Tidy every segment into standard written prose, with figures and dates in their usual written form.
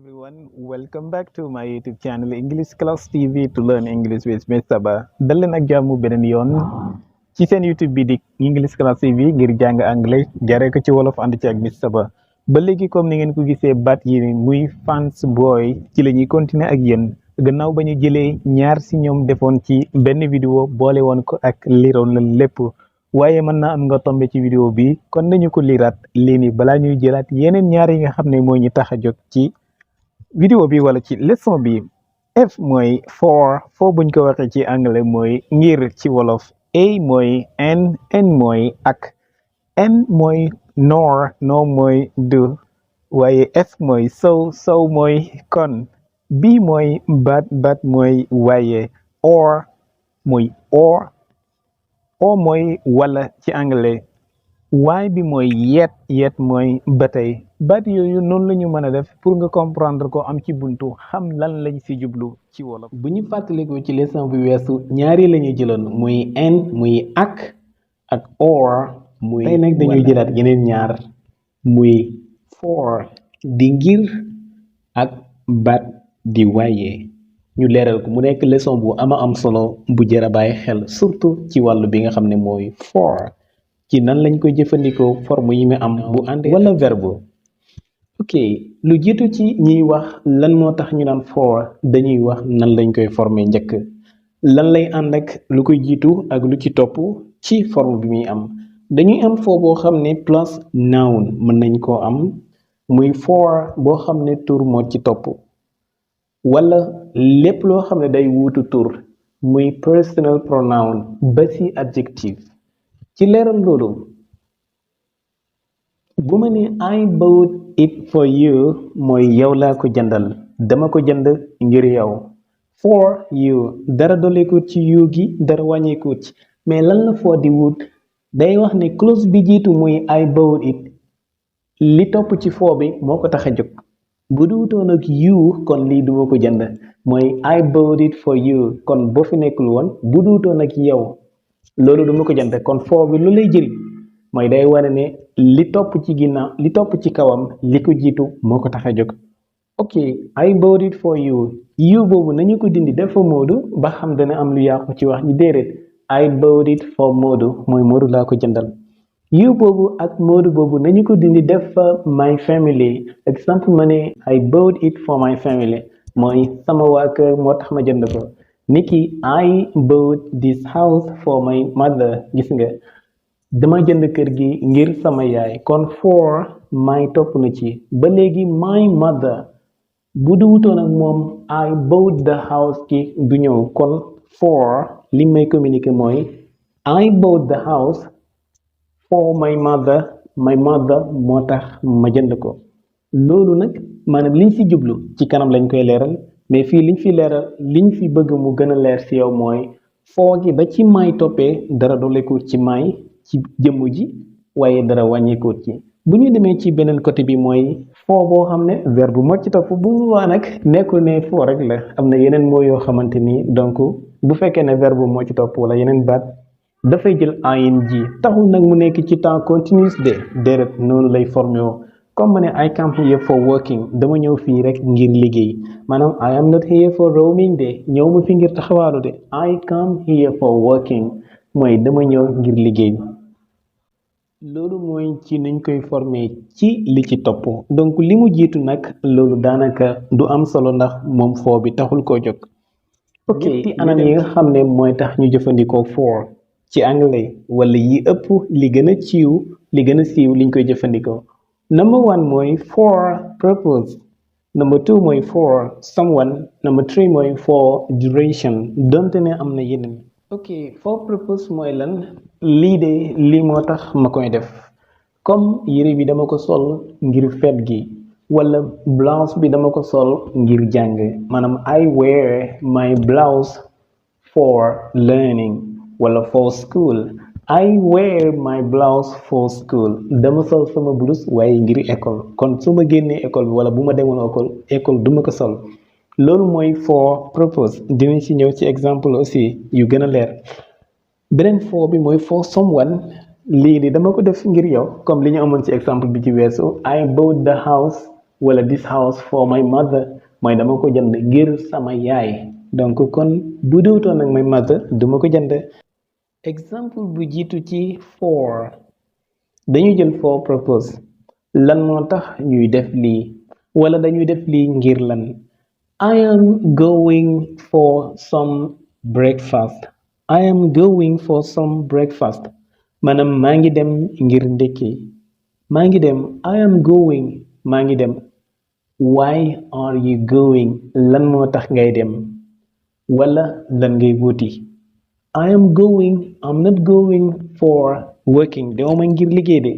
everyone. Welcome back to my YouTube channel English Class TV to learn English with Mr. Ba. dal leen ak jàmm beneen yoon ci seen YouTube bi di English Class TV ngir jàng anglais jaree ko ci wolof ànd ci ak Mr. Ba. ba léegi comme ni ngeen ko gisee baat yi muy fans boy ci la ñuy continuer ak yéen gannaaw ba ñu jëlee ñaar si ñoom defoon ci benn vidéo boole woon ko ak liroon la lépp. waaye mën naa am nga tombe ci vidéo bi kon nañu ko liiraat lii nii balaa ñuy jëlaat yeneen ñaar yi nga xam ne moo ñu tax a jóg ci vidéo bi wala ci leçon bi. F mooy for buñ ko waxee ci anglais mooy ngir ci wolof. A mooy n mooy ak, n mooy nor mooy du, waaye F mooy sow mooy kon, B mooy bat mooy waaye, mooy o mooy wala ci anglais, waay bi mooy yet mooy ba tey. baat yooyu noonu la ñu mën a def pour nga comprendre ko am ci buntu xam lan lañ ci jublu ci wolof. bu ñu fàttalikoo ci leçon bi weesu ñaari la ñu jëloon muy n muy ak or muy tey nag dañuy jëlaat yeneen ñaar muy for di ngir ak bat di waaye. ñu leeral ko mu nekk leçon bu ama am solo bu jar a bàyyi xel surtout ci wàllu bi nga xam ne mooy for ci nan lañ koy jëfandikoo forme yi mu am bu àndee wala verbe. ok lu jiitu ci ñiy wax lan moo tax ñu naan for dañuy wax nan lañ koy former njëkk lan lay ànd ak lu koy jiitu ak lu ci topp ci forme bi muy am. dañuy am for boo xam ne plus noun mën nañ koo am muy for boo xam ne tur moo ci topp wala lépp loo xam ne day wuutu tur muy personal pronoun ba ci adjective. ci leeral loolu bu ma ne I bought it for you mooy yow laa ko jëndal, dama ko jënd ngir yow. for you dara dolekut ci you gi dara wàññeekut ci mais lan la for di wut day wax ne clause bi jiitu muy I bought it li topp ci for bi moo ko tax a jóg. bu duutoon ak you kon lii duma ko jënd mooy I bought it for you kon boo fi nekkul woon bu duutoon ak yow loolu duma ko jënd kon for bi lu lay jëriñ mooy day wane ne li topp ci ginnaaw li topp ci kawam li ko jiitu moo ko tax a jóg. ok I bought it for you boobu nañu ko dindi def fa Moodu ba xam dana am lu yàqu ci wax ñi déedéet I bought it for Moodu mooy Moodu laa ko jëndal. you boobu ak Moodu boobu nañu ko dindi def fa my family. exemple ma ne I bought it for my family mooy sama waa kër moo tax ma jënd ko. niki I bought this house for my mother gis nga dama jënd kër gi ngir sama yaay kon for my topp na ci ba léegi my mother bu du wutoon ak moom I bought the house ki du ñëw kon for li may communiquer mooy I bought the house for my mother moo tax ma jënd ko. loolu nag maanaam liñ fi jublu ci kanam lañ koy leeral mais fii liñ fi leeral liñ fi bëgg mu gën a leer ci yow mooy for gi ba ci may toppee dara dolekut ci may ci jëmm ji waaye dara wàññeekut ci. bu ñu demee ci beneen côté bi mooy for boo xam ne verbe moo ci topp bu waa nag nekkul ne for rek la am na yeneen moo yoo xamante ni donc bu fekkee ne verbe moo ci topp wala yeneen baat dafay jël ing taxul nag mu nekk ci temps continuous de déedéet noonu lay formé woo comme ma ne I come here for working dama ñëw fii rek ngir liggéey maanaam I am not here for roaming de ñëw ma fi ngir taxawaalu de I come here for working mooy dama ñëw ngir liggéey. loolu mooy ci niñ koy formé ci li ci topp donc li mu jiitu nag loolu daanaka du am solo ndax moom for bi taxul koo jóg. ok ci anam yi nga xam ne mooy tax ñu jëfandikoo for ci anglais wala yi ëpp li gën a siiw liñ koy jëfandikoo. number 1 mooy for purpose, number 2 mooy for someone, number 3 mooy for duration donte ne am na yeneen. ok for purpose mooy lan lii moo tax ma koy def comme yére bi dama ko sol ngir feet gi wala blouse bi dama ko sol ngir jàng maanaam I wear my blouse for learning wala for school. I wear my blouse for school dama sol sama blouse waaye ngir école kon su ma génnee école bi wala bu ma demoon école duma ko sol. loolu mooy for purpose dinañ ci ñëw ci exemple aussi yu gën a leer. beneen for bi mooy for someone lii ni dama ko def ngir yow comme li ñu amoon ci exemple bi ci weesu I bought the house wala this house for my mother mooy dama ko jënd ngir sama yaay donc kon bu duutoon nag my mother duma ko jënd. exemple bu jiitu ci for dañuy jël for propose lan moo tax ñuy def lii wala dañuy def lii ngir lan. I am going for some breakfast. I am going for some breakfast. Maanaam maa ngi dem ngir ndekki. Maa ngi dem. I am going. Maa ngi dem. Why are you going? Lan moo tax ngay dem? Wala lan ngay wuti? I am going. I'm not going for working. Demuma ngir liggéey de.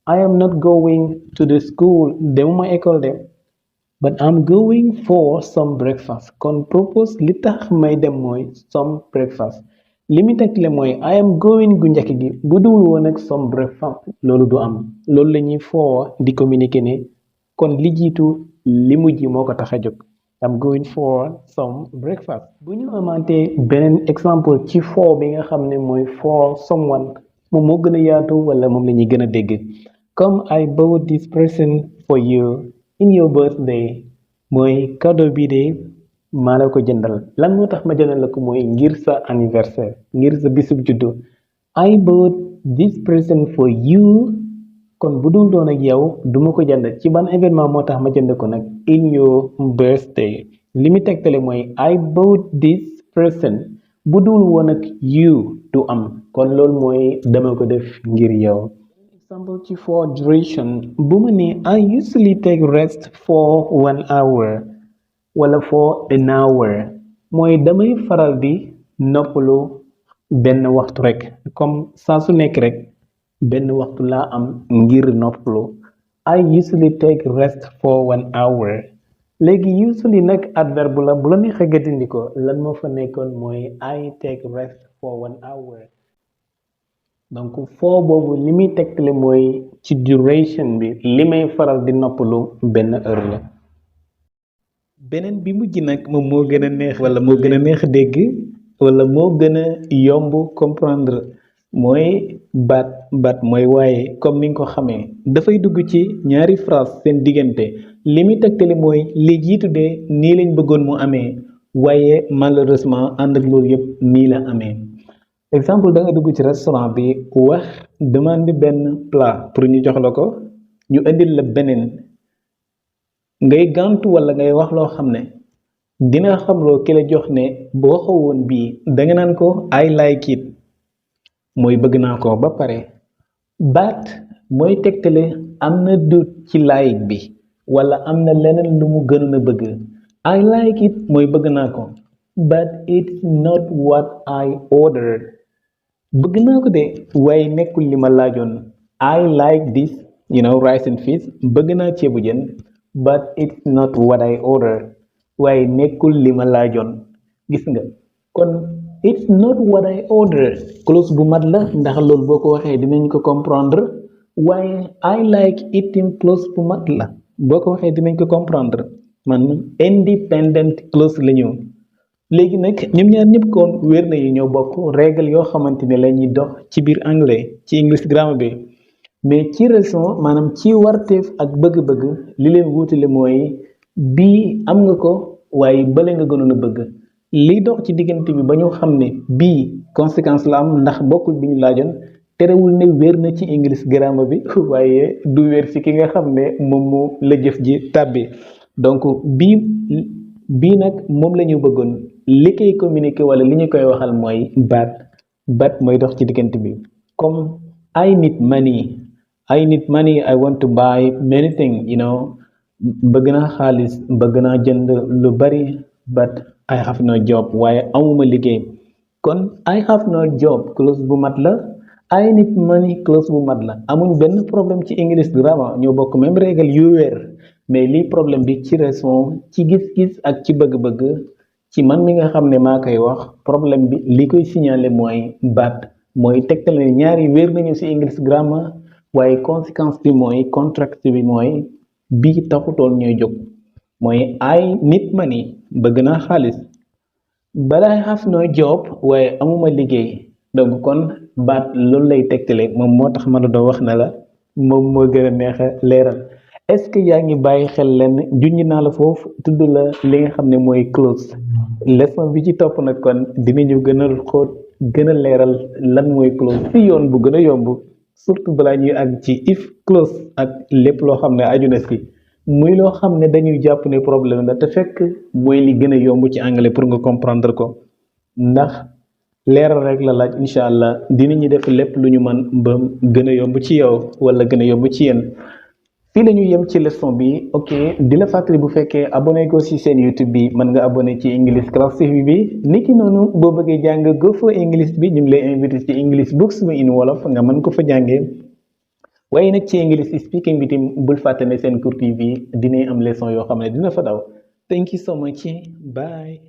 I am not going to the school. Demuma école de. But I'm going for some breakfast kon propose li tax may dem mooy some breakfast li mu tegle mooy I am going gu njëkk gi bu dul woon ak some breakfast loolu du am loolu la ñuy for di communiquer ne kon li jiitu li mujj moo ko tax a jóg I'm going for some breakfast. bu ñu amante beneen exemple ci for bi nga xam ne mooy for someone moom moo gën a yaatu wala moom la ñuy gën a dégg comme I bought this present for you in your birthday mooy cadeau bi de maa la ko jëndal lan moo tax ma jëndal la ko mooy ngir sa anniversaire ngir sa bisub juddu I bought this present for you kon bu dul doon ak yow duma ko jënd ci ban événement moo tax ma jënd ko nag in your birthday li mu tegtale mooy I bought this present bu dul woon ak you du am kon loolu mooy dama ko def ngir yow. Example ci for duration bu ma ne I usually take rest for 1 hour wala for an hour mooy damay faral di noppalu benn waxtu rek comme saa su nekk rek benn waxtu laa am ngir noppalu I usually take rest for 1 hour léegi usually nag adverbe la bu la neexee nga dindi ko lan moo fa nekkoon mooy I take rest for 1 hour. donc foo boobu li muy tegtale mooy ci duration bi li may faral di noppalu benn heure la. beneen bi mujj nag moom moo gën a neex wala moo gën a neex dégg wala moo gën a yomb comprendre mooy baat mooy waaye comme ni nga ko xamee dafay dugg ci ñaari phrase seen diggante li muy tegtale mooy li jiitu de nii lañ bëggoon mu amee waaye malheureusement ànd ak loolu yëpp nii la amee. exemple da nga dugg ci restaurant bi wax demande benn plat pour ñu jox la ko ñu indil la beneen ngay gàntu wala ngay wax loo xam ne dina xamloo ki la jox ne boo xawoon bii danga naan ko I like it mooy bëgg naa ko ba pare but mooy tegtale am na doute ci like bi wala am na leneen lu mu gënoon a bëgg I like it mooy bëgg naa ko but it's not what I ordered bëgg naa ko de waaye nekkul li ma laajoon I like this rice and fish bëgg naa ceebu jën but it's not what I ordered waaye nekkul li ma laajoon gis nga kon it's not what I ordered clause bu mat la ndax loolu boo ko waxee dinañ ko comprendre waaye I like eating clause bu mat la boo ko waxee dinañ ko comprendre man independent clause la ñu léegi nag ñoom ñaar ñëpp kon wér na yi ñoo bokk règle yoo xamante ne la ñuy dox ci biir anglais ci english grammar bi mais ci raison maanaam ci warteef ak bëgg-bëgg li leen wuutale mooy bii am nga ko waaye bële nga gënoon a bëgg liy dox ci diggante bi ba ñu xam ne bii conséquence la am ndax bokkul bi ñu laajoon terewul ne wér na ci english grammar bi waaye du wér ci ki nga xam ne moom mu la jëf ji tàbbi donc bii nag moom la ñu bëggoon li koy communiquer wala li ñu koy waxal mooy baat mooy dox ci diggante bi comme I need money I want to buy many things bëgg naa xaalis bëgg naa jënd lu bari but I have no job waaye amuma liggéey kon I have no job clause bu mat la I need money clause bu mat la amuñ benn problème ci English grammar ñoo bokk même règle yu wér mais lii problème bi ci raison ci gis-gis ak ci bëgg-bëgg ci man mi nga xam ne maa koy wax problème bi li koy signaler mooy baat mooy tegtale ne ñaari wér nañu ci English grammar waaye conséquence bi mooy contract bi mooy bii taxutoon ñooy jóg mooy I need money bëgg naa xaalis but I have no job waaye amuma liggéey donc kon baat loolu lay tegtale moom moo tax ma la doo wax na la moom moo gën a neex a leeral est-ce que yaa ngi bàyyi xel lenn junj naa la foofu tudd la li nga xam ne mooy clause leçon bi ci topp nag kon dinañu gën a xóot gën a leeral lan mooy clause ci yoon bu gën a yomb surtout balaa ñuy àgg ci if clause ak lépp loo xam ne aju na si muy loo xam ne dañuy jàpp ne problème la te fekk mooy li gën a yomb ci anglais pour nga comprendre ko ndax leeral rek la laaj incha allah dinañu def lépp lu ñu mën ba gën a yomb ci yow wala gën a yomb ci yéen. fii la ñuy yem ci leçon bi ok di la fàttali bu fekkee abonné ko ci seen YouTube bi mën nga abonné ci English Class TV bi niki noonu boo bëggee jàng GoForEnglish bi ñu ngi lay invité ci English books in Wolof nga mën ko fa jàngee waaye nag ci English speaking bi tim bul fàtte ne seen cours TV dinañ am leçon yoo xam ne dina fa daw thank you so much bye.